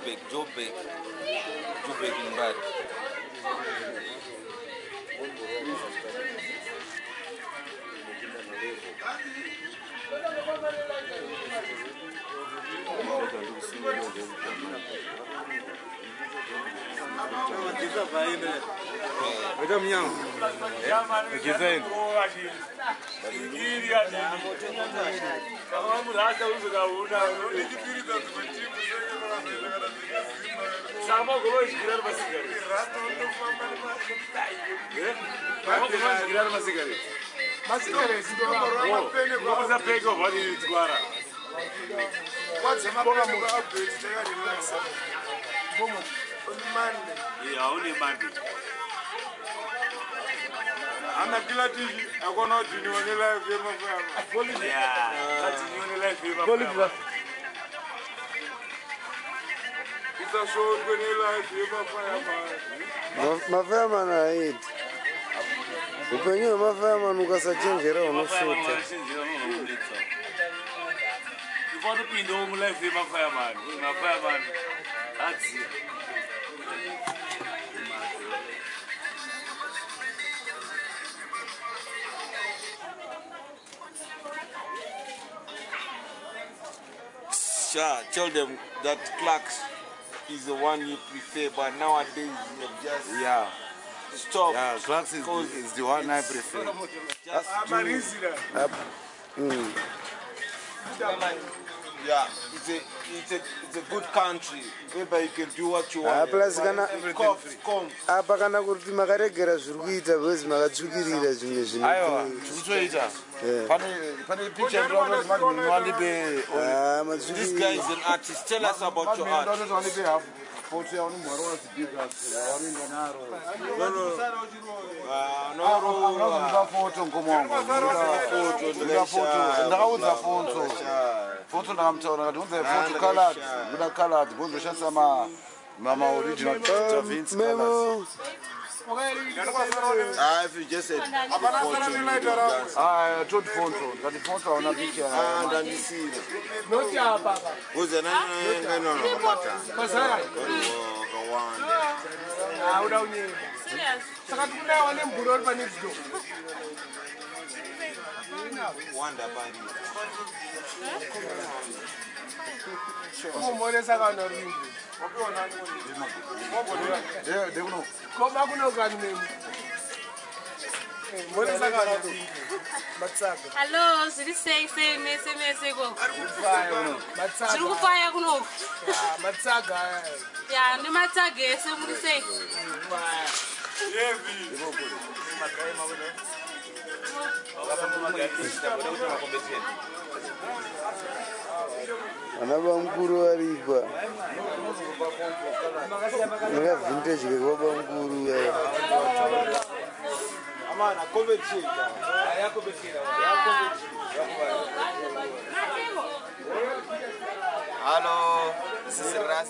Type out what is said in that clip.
Joburg, Joburg, Joburg in Bad. Yeah, only Monday. I'm a killer. I want to do life. Yeah, it's a short life. Mafema na aid. Upenyu mafema ukasachenjera unosota. Unopinda mulife yemafireman. Mafireman adziya. Sure, tell them that Clarks is the one you prefer, but nowadays you have just stopped. Yeah, Clarks is the one I prefer. Just do. Yeah, it's a good country whereby you can do what you want. Plus kana apa kana kuti makaregera zviri kuita because makatsvukirira zvimwe zvinhu. Aiwa, tikutoita. Pane picture ndinoona kuti madmin wandipe. Ah, This guy is an artist. Tell us about your art. Madmin wandipe half. Foto yauni mwari wazibigas waringa naro. No, no. No, foto ngomo wangu. Foto. Ndakaudza foto. Foto ndakamutaura ndikati unzai foto colored. Ndoda colored because ndoshandisa ma original Da Vinci colors. If you just said Ah, I told Fonto. Ndikati Fonto hauna picture. Ah, ndandisina. Not apa. Uze nani no no Mazara. Wakawanda. Ah, uda unyema. Saka tikunawa nemvura uri panext door. Wanda pari. Kumoresa kana ringi. Ndekuno. Koma kunokani memu. Moresa kana Matsaga. Hello, zviri sei sei mese mese ikoko? Matsaga. Zviri kufaya kunoku. Matsaga. Ya, nematsaga ese muri sei? Vana bamukuru varikwa. Neka vintage kekwa bamukuru. Amana, competition. Hello, this is Ras.